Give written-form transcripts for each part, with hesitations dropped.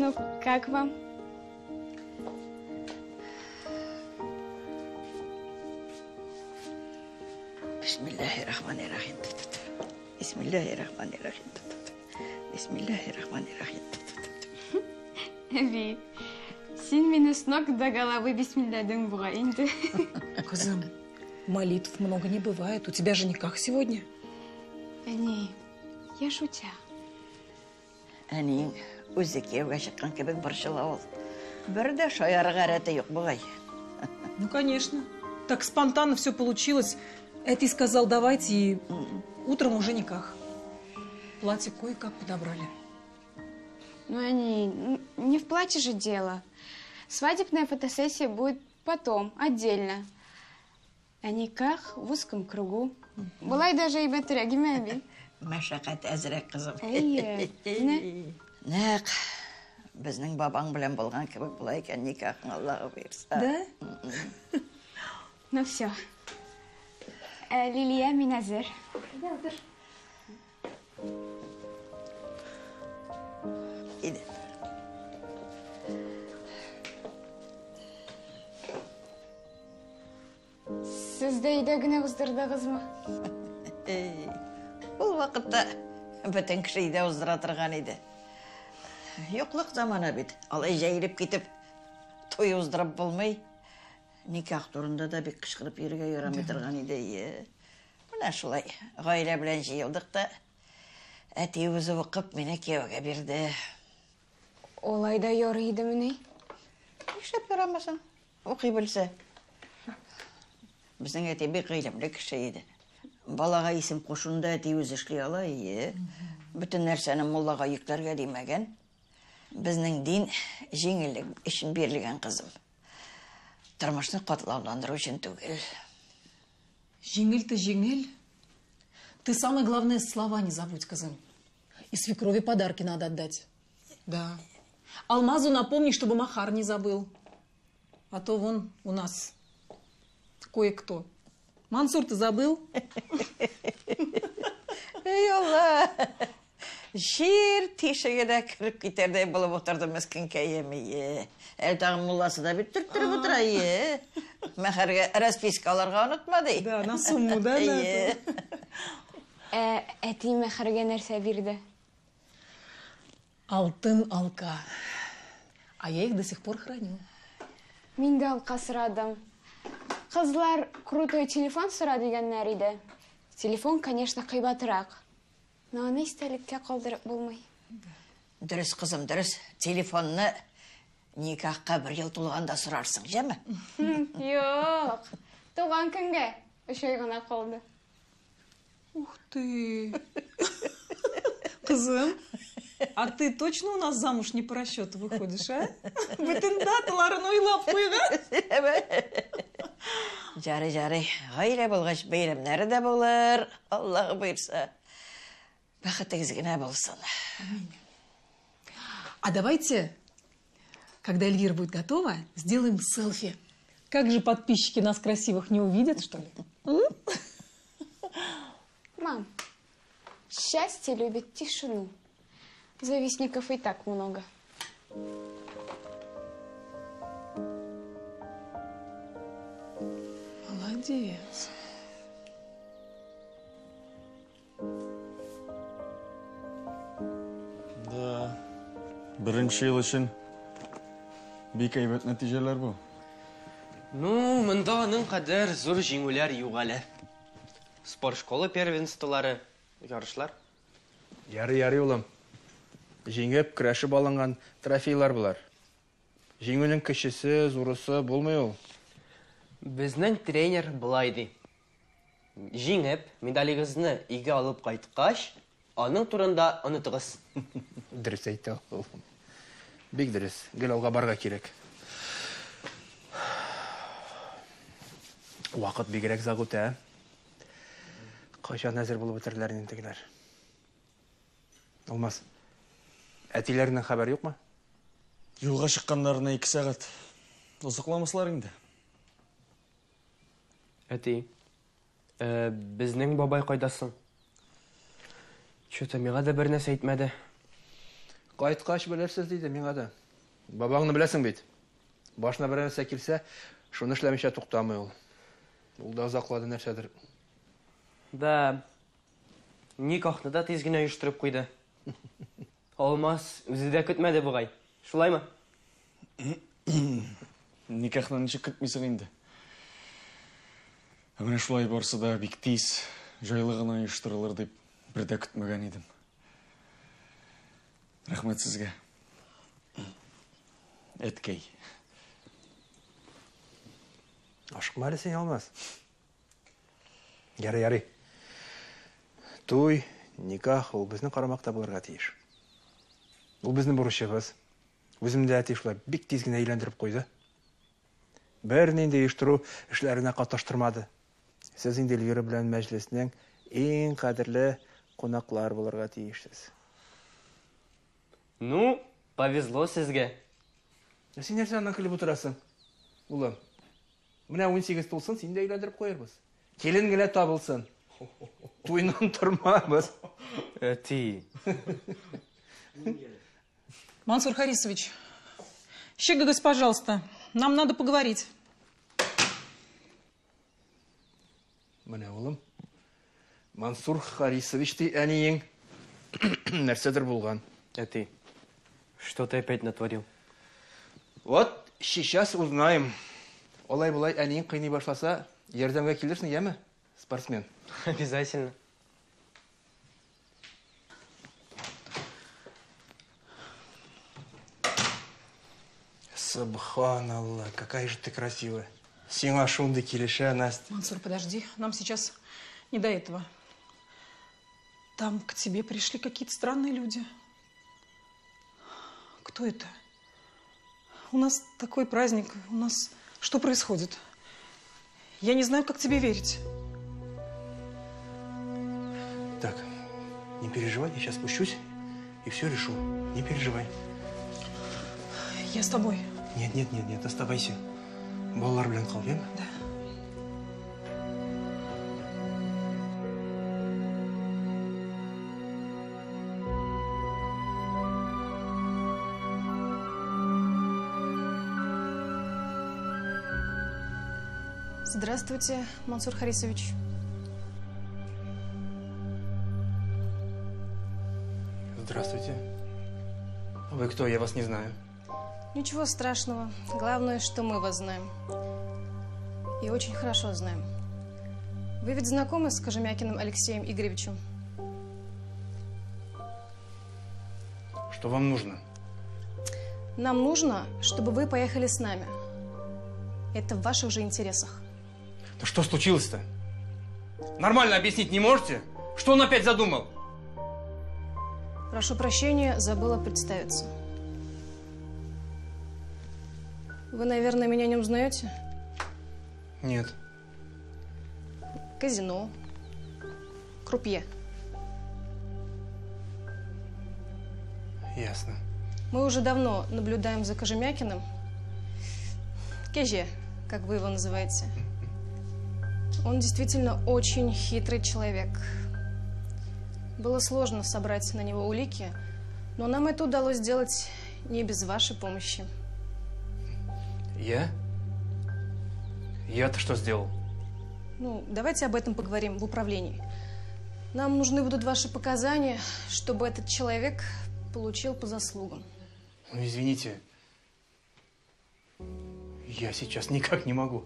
Ну, как вам? Бисмиллаһи-рахмани-рахим. Бисмиллаһи-рахмани-рахим. Бисмиллаһи-рахмани-рахим. Әби, син мине с ног до головы бисмилладың бугай инде. Кызым, молитв много не бывает. У тебя же никах сегодня. Әни, я шутя. Әниең үзе кияүгә чыккан кебек борчыла ул. Бер дә шаярырга рәте юк бугай. Ну, конечно. Так спонтанно все получилось. Әти сказал, давайте, и утром уже никах. Платье кое-как подобрали. Ну, әни, не в платье же дело. Свадебная фотосессия будет потом, отдельно. А никах в узком кругу. Болай даже әйбәтрәк, име, әби? Мәшәкать әзрәк, кызым. Әйе. Менә. Нәкъ безнең бабаң белән булган кебек була икән никахың, Аллаһы боерса. Да? Ну все. Лилия, мин әзер. Иде. Сез дә өйдә генә уздырдыгызмы? Ул вакытта бөтен кеше өйдә уздыра торган иде. Юклык заманы бит. Алай җәелеп китеп туй уздырып булмый. Никах турында да бик кычкырып йөрергә ярамый торган иде. Ие. Менә шулай гаилә белән җыелдык та, әти үзе укып мине кияүгә бирде. Алай да ярый идемени? Нишләп ярамасын? Укый белсә. Безнең әти бик гыйлемле кеше иде. Балага исем кушуны да әти үзе эшли ала, ие. Бөтен нәрсәне муллага йөкләргә димәгән. Безнең дин җиңеллек өчен бирелгән, кызым. Тормышны катлауландыру өчен түгел. Җиңел-то җиңел. Ты самое главное слова не забудь, кызым. И свекрови подарки надо отдать. Да. Алмазу напомни, чтобы махар не забыл. А то вон у нас кое-кто. Мансур, ты забыл? Эй, Алла! Җир тишегенә кереп китәрдәй булып утырды мескенкәем, ие. Әле тагын мулласы да бит төрттереп утыра, ие. Мәхәргә расписка алырга онытма, ди. Да, на сумму, да, на Ие. Ә әти мәхәргә нәрсә бирде? Алтын алка. А я их до сих пор храню. Мин дә алка сорадым. Кызлар крутой телефон сора дигәннәр иде. Телефон, конечно, кыйбатрак. Но аны истәлеккә калдырып булмый. Дөрес, кызым, дөрес. Телефонны никахка бер ел тулганда сорарсың, җәме? Юк. Туган көнгә өч ай гына калды. Ух ты! Кызым, а ты точно у нас замуж не по расчету выходишь, а? Бөтен даталарын уйлап куйган. Ярый, ярый. Гаилә булгач, бәйрәмнәре дә булыр. Аллаһы боерса. Бәхетегез генә булсын. А давайте, когда Эльвира будет готова, сделаем селфи. Как же подписчики нас красивых не увидят, что ли? Мам, счастье любит тишину. Завистников и так много. Молодец. Да. Беренче ел өчен бик әйбәт нәтиҗәләр бу. Ну, монда аның кадәр зур җиңүләр юк әле. Спорт школа первенстволары, ярышлар. Ярый, ярый, улым. Җиңеп, көрәшеп алынган трофейлар болар. Җиңүнең кечесе, зурысы булмый ул. Безнең тренер болай ди. Җиңеп, медалегезне өйгә алып кайткач, аның турында онытыгыз. Дөрес әйтә ул. Бик дөрес. Гел алга барырга кирәк. Вакыт бигрәк озак үтә. Кайчан әзер булып бетерделәр инде тегеләр? Алмаз, әтиләреннән хәбәр юкмы? Юлга чыкканнарына 2 сәгать. Озакламаслар инде. Әти, безнең бабай кайда соң? Чё-то миңа да бер нәрсә әйтмәде. Кайткач белерсез, диде миңа да. Бабаңны беләсең бит. Башына берәр нәрсә килсә, шуны эшләмичә туктамый ул. Ул да озаклады нәрсәдер. Да. Никахны да тиз генә оештырып куйды. Алмаз үзе дә көтмәде бугай. Шулаймы? Никахны ничек көтмисең инде? Ә менә шулай барсы да бик тиз, җайлы гына оештырылыр дип бер дә көтмәгән идем. Рәхмәт сезгә. Әткәй. Ашыкма әле син, Алмаз. Ярый, ярый. Туй, никах ул безнең карамакта булырга тиеш. Ул безнең бурычыбыз. Үзем дә әти шулай бик тиз генә өйләндереп куйды. Бернинди оештыру эшләренә катнаштырмады. Сез инде Эльвира белән мәҗлеснең иң кадерле кунаклар булырга тиешсез. Ну, повезло сезгә. Ә син нәрсә аннан көлеп утырасың, улым? Менә 18 тулсын, сине дә өйләндереп куярбыз. Килен генә табылсын. Туйнан тормабыз. Әти. Мансур Харисович, чыгыгыз, пожалуйста. Нам надо поговорить. Менә, улым. Мансур Харисович ди әниең. Нәрсәдер булган. Әти, что ты опять натворил? Вот сейчас узнаем. Алай-болай әниең кыйный башласа, ярдәмгә килерсең, яме, спортсмен? Обязательно. Субханалла, какая же ты красивая. Сиңа шундый килешә, Настя. Мансур, подожди, нам сейчас не до этого. Там к тебе пришли какие-то странные люди. Кто это? У нас такой праздник, у нас что происходит? Я не знаю, как тебе верить. Так, не переживай, я сейчас спущусь и все решу. Не переживай. Я с тобой. Нет, нет, нет, нет, оставайся. Балалар белән кал, яме? Да. Здравствуйте, Мансур Харисович. Здравствуйте. Вы кто? Я вас не знаю. Ничего страшного. Главное, что мы вас знаем. И очень хорошо знаем. Вы ведь знакомы с Кожемякиным Алексеем Игоревичем? Что вам нужно? Нам нужно, чтобы вы поехали с нами. Это в ваших же интересах. Да что случилось-то? Нормально объяснить не можете? Что он опять задумал? Прошу прощения, забыла представиться. Вы, наверное, меня не узнаете? Нет. Казино. Крупье. Ясно. Мы уже давно наблюдаем за Кожемякиным. Кеже, как вы его называете. Он действительно очень хитрый человек. Было сложно собрать на него улики, но нам это удалось сделать не без вашей помощи. Я? Я-то что сделал? Ну, давайте об этом поговорим в управлении. Нам нужны будут ваши показания, чтобы этот человек получил по заслугам. Ну, извините, я сейчас никак не могу.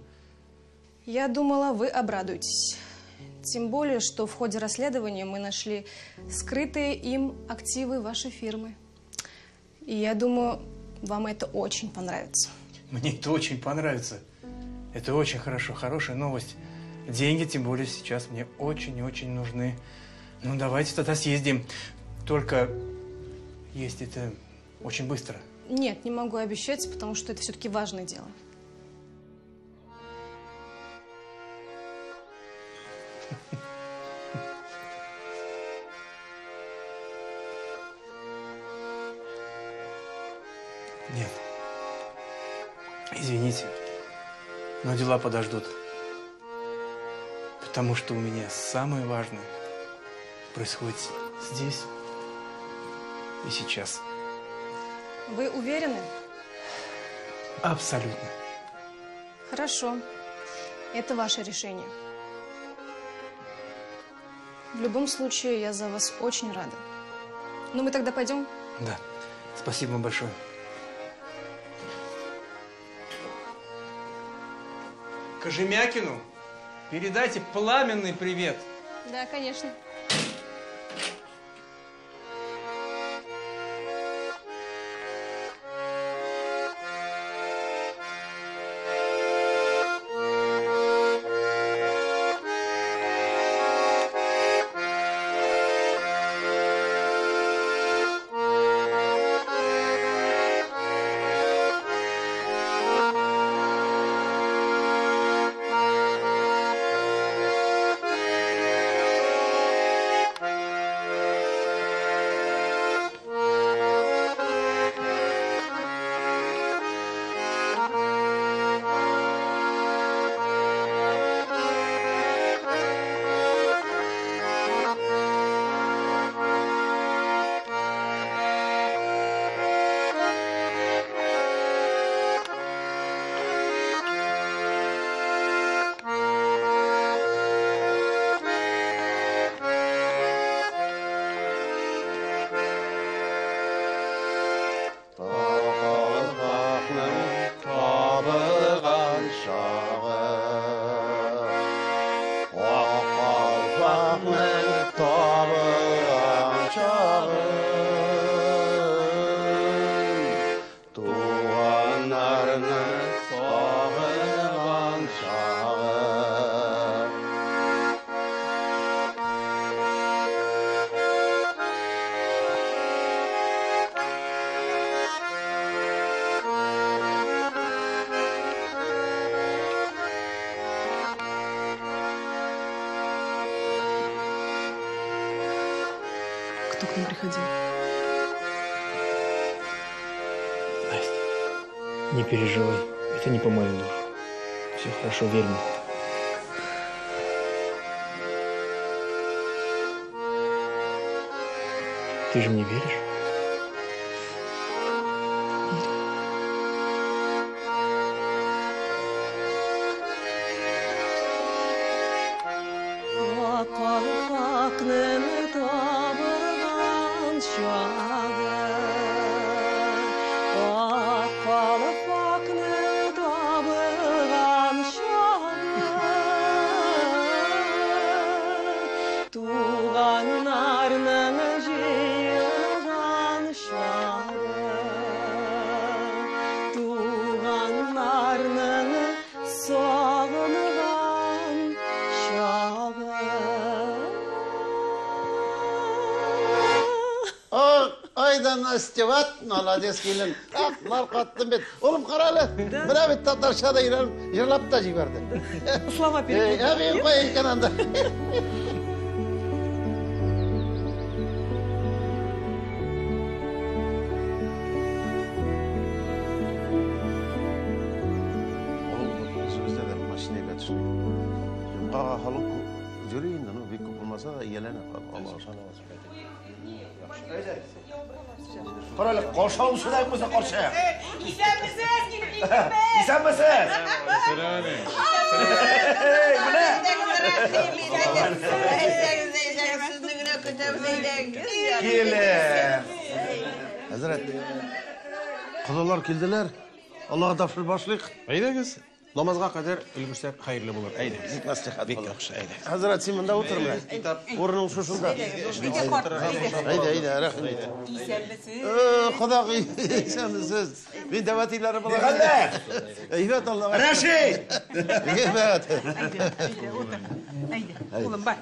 Я думала, вы обрадуетесь. Тем более, что в ходе расследования мы нашли скрытые им активы вашей фирмы. И я думаю, вам это очень понравится. Мне это очень понравится. Это очень хорошо, хорошая новость. Деньги, тем более, сейчас мне очень-очень нужны. Ну, давайте тогда съездим. Только есть это очень быстро. Нет, не могу обещать, потому что это все-таки важное дело. Нет. Извините, но дела подождут. Потому что у меня самое важное происходит здесь и сейчас. Вы уверены? Абсолютно. Хорошо. Это ваше решение. В любом случае, я за вас очень рада. Ну, мы тогда пойдем? Да. Спасибо вам большое. Кожемякину передайте пламенный привет. Да, конечно. Кто к нам приходил? Настя, не переживай. Это не по мою душу. Все хорошо, верь мне. Ты же мне веришь? Настя, вот, молодец, килен. Ах, наркаттым бит. Улым, кара әле. Менә бит татарча да өйрәнеп, җырлап та җибәрде. Слова перепутал. Әбием кая икән анда? Үзебездә дә машина әйбәт эшли. Йомгага халык күп йөри инде, ну, бик күп булмаса да ияләнә Аллага шөкер. Кара әле, каршы алучыдай булса каршы. Исәнмесез, килеп киттеме? Исәнмесез. Менә. Сезне генә көтәбез, әйдәгез. Килен. Хәзрәт, кодалар килделәр. Аллага тапшырып башлыйк. Әйдәгез. Намазга кадәр өлгерсәк хәерле булыр. Әйдәгез. Бик мәслихәт Бик булыр. яхшы, әйдәгез. Хәзрәт, син монда утыр менә. Урының шушында. Әйдә, әйдә, рәхим ит. Исәнмесез. Кодагый, исәнмесез. Мин дәвәтиләре була. Хәлләр? Әйбәт Аллага. Рәшит! Әйбәт. Әйдә, утыр. Әйдә, улым, бар.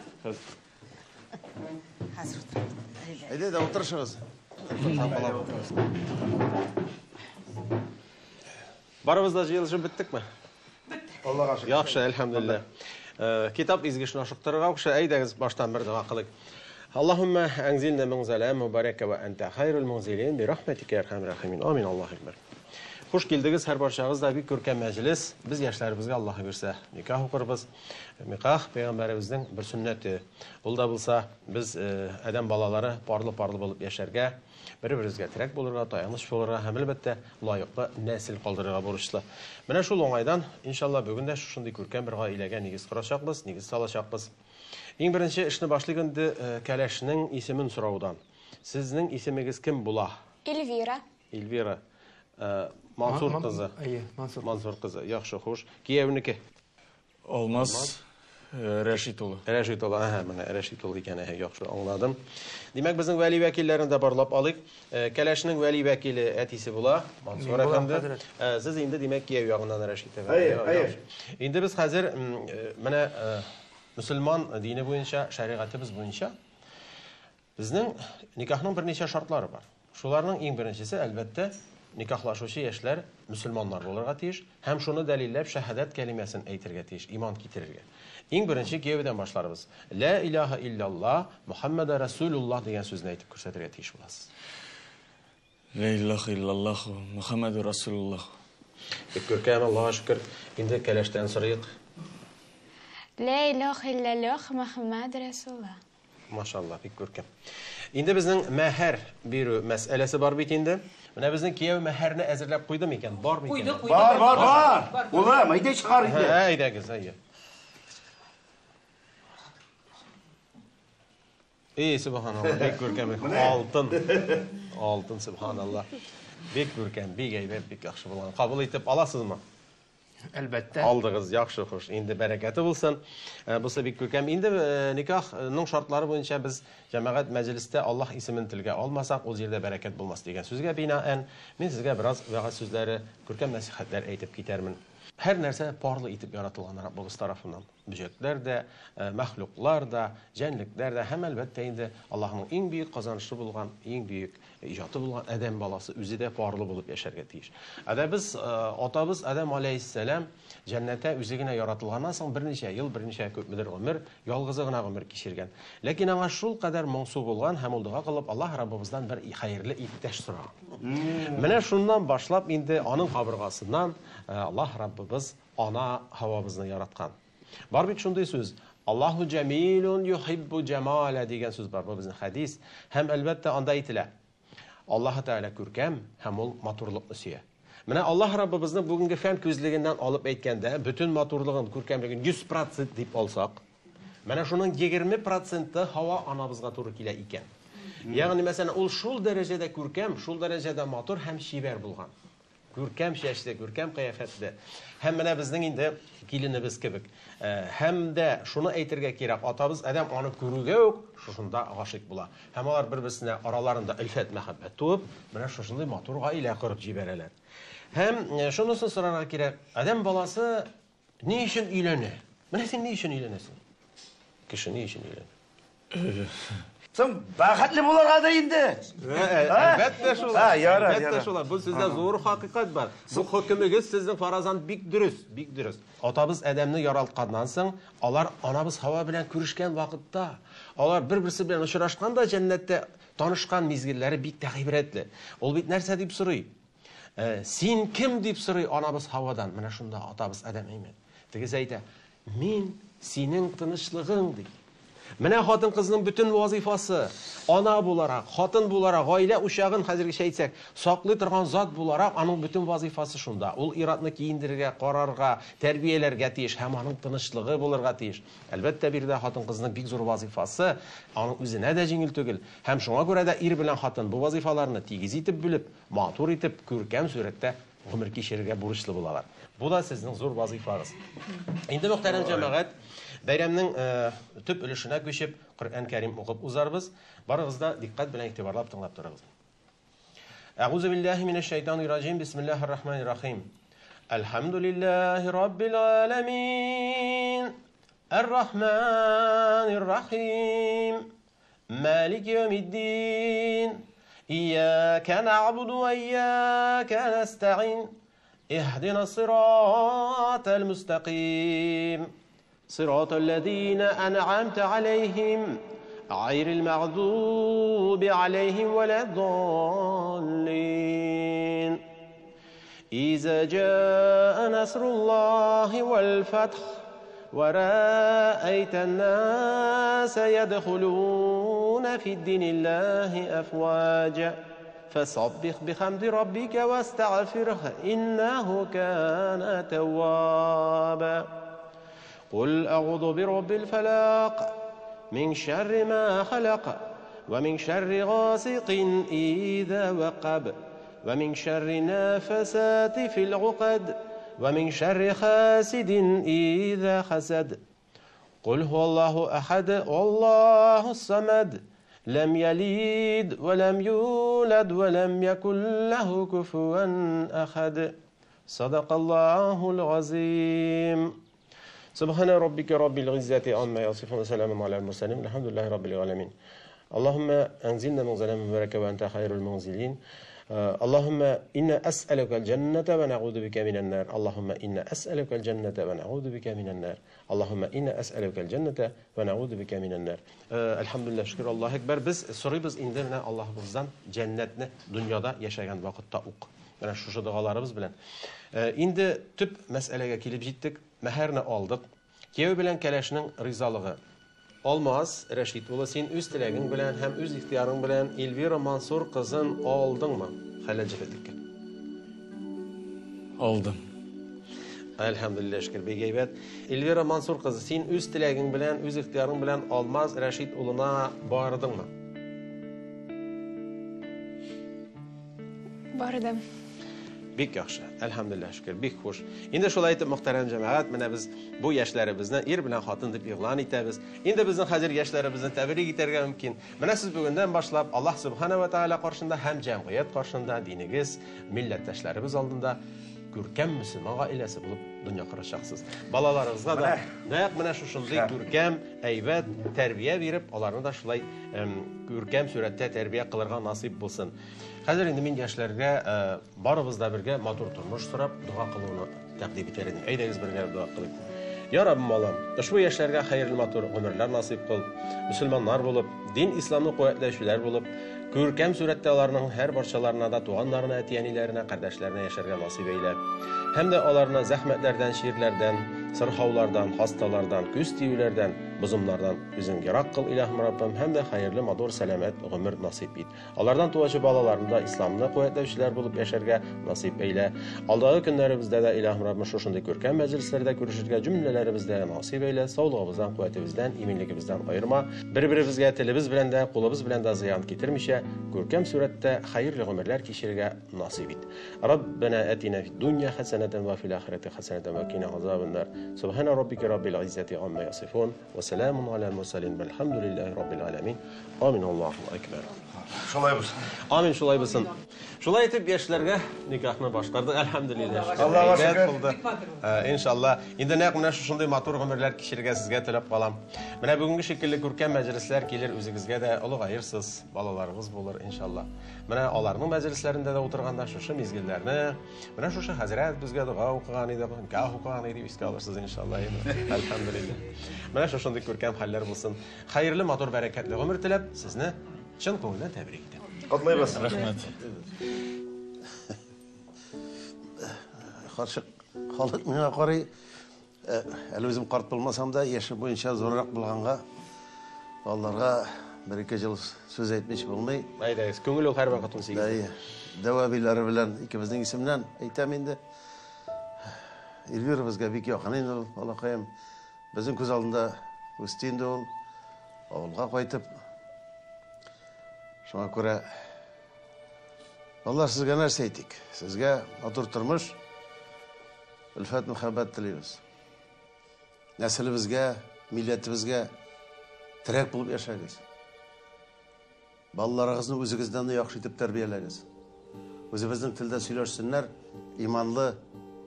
Хәзер утыр. Әйдә дә утырышыгыз. Барыбыз да җыелышып беттекме? Аллага шөкер. Яхшы, әлхәмдүлилләһ. Китап изге эшен ашыктырырга куша. Әйдәгез, баштан бер дога кылыйк. Аллаһумма әнзилна мунзалан мубарака ва анта хайрул мунзилин би рахматика я архамар рахимин. Амин. Аллаһу акбар. Хуш килдегез һәрбарчагыз да бик күркәм мәҗлес. Без яшьләребезгә Аллаһ бирсә никах укырбыз. Никах пәйгамбәребезнең бер сөннәте. Ул да булса без адәм балалары парлы-парлы булып яшәргә, бер-беребезгә терәк булырга, таяныч булырга һәм әлбәттә лаеклы нәсел калдырырга бурычлы. Менә шул уңайдан, иншалла, бүген дә шушындый күркәм бер гаиләгә нигез корачакбыз, нигез салачакбыз. Иң беренче эшне башлыйк инде кәләшнең исемен сораудан. Сезнең исемегез кем була? Эльвира. Эльвира. Мансур кызы. Әйе, Мансур. Мансур кызы. Яхшы, хуш. Кияүнеке? Алмаз Рәшит улы. Рәшит улы, әһә, менә Рәшит улы икән, әһә, яхшы, аңладым. Димәк, безнең вәли вәкилләрен дә барлап алыйк. Кәләшнең вәли вәкиле әтисе була, Мансур әфәнде. Сез инде, димәк, кияү ягыннан Рәшит әфәнде. Әйе, әйе. Инде без хәзер менә мөселман дине буенча, шәригатебез буенча безнең никахның берничә шартлары бар. Шуларның иң беренчесе, әлбәттә, никахлашучы яшьләр мөселманнар булырга тиеш һәм шуны дәлилләп шәһадәт кәлимәсен әйтергә тиеш, иман китерергә. Иң беренче кияүдән башларбыз. Ла илаһа илляллаһ, Мухаммада Расулуллаһ дигән сүзне әйтеп күрсәтергә тиеш буласыз. Ла илаһа илляллаһ, Мухаммаду Расулуллаһ. Бик күркәм, Аллаһка шөкер. Инде кәләштән сорыйк. Ла илаһа илляллаһ, Мухаммад Расулуллаһ. Машалла, бик күркәм. Инде безнең мәһәр бирү мәсьәләсе бар бит инде. Менә безнең кияү мәһәрне әзерләп куйды микән? Бар микән? Куйды, куйды. Бар, бар, бар. Улым, әйдә чыгар инде. Әйдәгез, әйдә. Ey, subhanallah, бик күркәм. Алтын. Алтын, subhanallah. Бик күркәм, бик әйбәт, бик яхшы булган. Кабул итеп аласызмы? Әлбәттә. Алдыгыз, яхшы, хуш. Инде бәрәкәте булсын. Бусы бик күркәм. Инде никахның шартлары буенча без җәмәгать мәҗлестә Аллаһ исемен телгә алмасак, ул җирдә бәрәкәт булмас дигән сүзгә бинаән, мин сезгә бераз вәгазь сүзләре, күркәм нәсихәтләр әйтеп китәрмен. Һәр нәрсә парлы итеп яратылган Раббыбыз тарафыннан. Бөҗәкләр дә, мәхлуклар да, җәнлекләр дә һәм әлбәттә инде Аллаһның иң бөек казанышы булган, иң бөек иҗаты булган адәм баласы үзе дә парлы булып яшәргә тиеш. Ә без атабыз Адәм алейһиссәлам җәннәттә үзе генә яратылганнан соң берничә ел, берничә күпмедер гомер ялгызы гына гомер кичергән. Ләкин аңа шул кадәр моңсу булган һәм ул дога кылып Аллаһ Раббыбыздан бер хәерле иптәш сораган. Менә шуннан башлап инде аның кабыргасыннан Аллаһ Раббыбыз ана Һавабызны яраткан. Бар бит шундый сүз, Аллаһу җәмилун юхиббу җамаля дигән сүз бар, бу безнең хәдис. Һәм әлбәттә анда әйтелә, Аллаһ Тәгалә күркәм һәм ул матурлыкны сөя. Менә Аллаһ Раббыбызның бүгенге фән күзлегеннән алып әйткәндә, бөтен матурлыгын, күркәмлеген 100% дип алсак, менә шуның 20% Һава анабызга туры килә икән. Ягъни, мәсәлән, ул шул дәрәҗәдә күркәм, шул дәрәҗәдә матур һәм чибәр булган. Күркәм чәчле, күркәм кыяфәтле. Һәм менә безнең инде киленебез кебек. Һәм дә шуны әйтергә кирәк, атабыз Адәм аны күрүгә үк шушында гашыйк була. Һәм алар бер-берсенә араларында өлфәт мәхәббәт туып, менә шушындый матур гаилә корып җибәрәләр. Һәм шунысын сорарга кирәк, Адәм баласы ни өчен өйләнә? Менә син ни өчен өйләнәсең? Кеше ни өчен өйләнә? Соң бәхетле булырга да инде. Әлбәттә шулай. Ярар, Әлбәттә ярар. шулай. Бу сүздә зур хакыйкать бар. Бу хөкемегез сезнең фаразан бик дөрес, бик дөрес. Атабыз Адәмне яралтканнан соң, алар анабыз Һава белән күрешкән вакытта, алар бер-берсе белән очрашканда җәннәттә танышкан мизгелләре бик тә гыйбрәтле. Ул бит нәрсә дип сорый? Син кем дип сорый анабыз Һавадан? Менә шунда атабыз Адәм әйме. Тегесе әйтә, мин синең тынычлыгың ди. Менә хатын-кызның бөтен вазифасы, ана буларак, хатын буларак, гаилә учагын хәзергечә әйтсәк, саклый торган зат буларак, аның бөтен вазифасы шунда. Ул иратны киендерергә, карарга, тәрбияләргә тиеш һәм аның тынычлыгы булырга тиеш. Әлбәттә, биредә хатын-кызның бик зур вазифасы, аның үзенә дә җиңел түгел. Һәм шуңа күрә дә ир белән хатын бу вазифаларны тигез итеп бүлеп, матур итеп, күркәм сурәттә гомер кичерергә бурычлы булалар. Бу да сезнең зур вазифагыз. Инде мөхтәрәм җәмәгать, бәйрәмнең төп өлешенә күчеп, Коръән Кәрим укып узарбыз. Барыгыз да диккать белән игътибарлап тыңлап торыгыз. Әгъузу биллаһи минәш шайтанир раҗим. Бисмиллаһир рахманир рахим. Әлхәмдүлиллаһи раббил аламин. Ар-рахманир рахим. Малики яумиддин. Ияка нa'буду ва ияка nasta'ин. اهدنا الصراط المستقيم صراط الذين أنعمت عليهم غير المغضوب عليهم ولا الضالين. إذا جاء نصر الله والفتح ورأيت الناس يدخلون في الدين الله أفواجا فسبح بحمد ربك واستغفره إنه كان توابا. قل أعوذ برب الفلق من شر ما خلق ومن شر غاسق إذا وقب ومن شر النافثات في العقد ومن شر حاسد إذا حسد. قل هو الله أحد الله الصمد لم يلد ولم يولد ولم يكن له كفوا أحد. صدق الله العظيم. سبحان ربك رب العزة عما يصفون وسلام على المرسلين الحمد لله رب العالمين. اللهم أنزلنا منزلا مباركا وأنت خير المنزلين. اللهم إنا أسألك الجنة ونعوذ بك من النار. اللهم إنا أسألك الجنة ونعوذ بك من النار. اللهم إنا أسألك الجنة ونعوذ بك من النار. الحمد لله شكر الله أكبر. Без сорыйбыз инде менә Аллаһыбыздан җәннәтне дөньяда яшәгән вакытта ук. Менә шушы догаларыбыз белән. Инде төп мәсьәләгә килеп җиттек. Мәһәрне алдык. Кияү белән кәләшнең ризалыгы. Алмаз Рәшит улы, син үз теләгең белән һәм үз ихтыярың белән Эльвира Мансур кызын алдыңмы хәләл җефетлеккә? Алдым. Әлхәмдүлилләһ, шөкер, бик әйбәт. Эльвира Мансур кызы, син үз теләгең белән, үз ихтыярың белән Алмаз Рәшит улына бардыңмы? Бардым. Бик яхшы, әлхәмдүлилләһ, шөкер, бик хуш. Инде шулай итеп, мөхтәрәм җәмәгать, менә без бу яшьләребезне ир белән хатын дип игълан итәбез. Инде безнең хәзер яшьләребезне тәбрик итәргә мөмкин. Менә сез бүгеннән башлап Аллаһ субхана ва тааля каршында һәм җәмгыять каршында, динегез, милләттәшләребез алдында күркәм мөселман гаиләсе булып дөнья корачаксыз. Балаларыгызга да нәкъ менә шушындый күркәм, әйбәт тәрбия биреп, аларны да шулай күркәм сурәттә тәрбия кылырга насыйп булсын. Хәзер инде мин яшьләргә барыбыз да бергә матур тормыш сорап дога кылуны тәкъдим итәр идем. Әйдәгез бергә дога кылыйк. Я Раббым Аллам, ошбу яшьләргә хәерле матур гомерләр насыйп кыл. Мөселманнар булып, дин исламны куәтләүчеләр булып, күркәм сурәттә аларның һәр барчаларына да туганнарына, әти-әниләренә, кардәшләренә яшәргә насыйп әйлә. Һәм дә аларны зәхмәтләрдән, чирләрдән, сырхаулардан, хасталардан, күз тиюләрдән, бозымнардан үзең ерак кыл, илаһым Раббым, һәм дә хәерле матур сәламәт гомер насыйп ит. Алардан туачы балаларны да исламны куәтләүчеләр булып яшәргә насыйп әйлә. Алдагы көннәребездә дә, илаһым Раббым, шушындый күркәм мәҗлесләрдә күрешергә җөмләләребездә насыйп әйлә. Саулыгыбыздан, куәтебездән, иминлегебездән аерма. Бер-беребезгә телебез белән дә, кулыбыз белән дә зыян китермичә, күркәм сурәттә хәерле гомерләр кичерергә насыйп ит. Раббана атина фид дунья хасанатан ва фил ахирати хасанатан ва кина азабан нар. Субхана раббика раббил иззати амма ясифун ва саламун аля мурсалин вальхамдулиллахи раббил аламин. Амин, Аллаһу акбар. Шулай булсын. Амин, шулай булсын. Шулай итеп яшьләргә никахны башкардык, әлхәмдүлилләһ. Аллаһка шөкер. Булды. Иншалла. Инде нәкъ менә шушындый матур гомерләр кичерергә сезгә теләп калам. Менә бүгенге шикелле күркәм мәҗлесләр килер үзегезгә дә, олыгаерсыз, балаларыгыз булыр иншалла. Менә аларның мәҗлесләрендә дә утырганда шушы мизгелләрне, менә шушы хәзрәт безгә дога укыган иде, никах укыган иде, искә алырсыз иншалла. Әлхәмдүлилләһ. Менә шушындый күркәм хәлләр булсын. Хәерле, матур, бәрәкәтле гомер теләп, сезне чын күңелдән тәбрик итәм. Котлыйбыз. Рәхмәт. Карчык, халык миңа карый, әле үзем карт булмасам да, яше буенча зуррак булганга, аларга бер-ике ел сүз әйтмичә булмый. Әйдәгез, күңел ул һәрвакыт 18. Әйе, дәү әбиләре белән икебезнең исемнән әйтәм инде. Эльвира безгә бик якын инде ул, балакаем. Безнең күз алдында үсте инде ул. Авылга кайтып. Шуңа күрә Алла сезгә нәрсә әйтик? Сезгә матур тормыш, өлфәт мөхәббәт телибез. Нәселебезгә, милләтебезгә терәк булып яшәгез. Балаларыгызны үзегездән дә яхшы итеп тәрбияләгез. Үзебезнең телдә сөйләшсеннәр, иманлы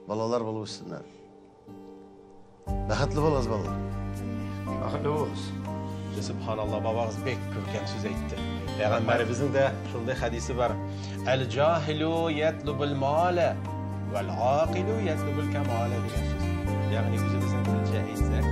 балалар булып үссеннәр. Бәхетле булыгыз, балалар. Бәхетле булыгыз. Субханалла, бабагыз бик күркәм сүз әйтте. Пәйгамбәребезнең дә шундый хәдисе бар. Әл-җаһилу ятлубул маля вәл-акилу ятлубул камаля дигән сүз. Ягъни үзебезнең телчә әйтсәк,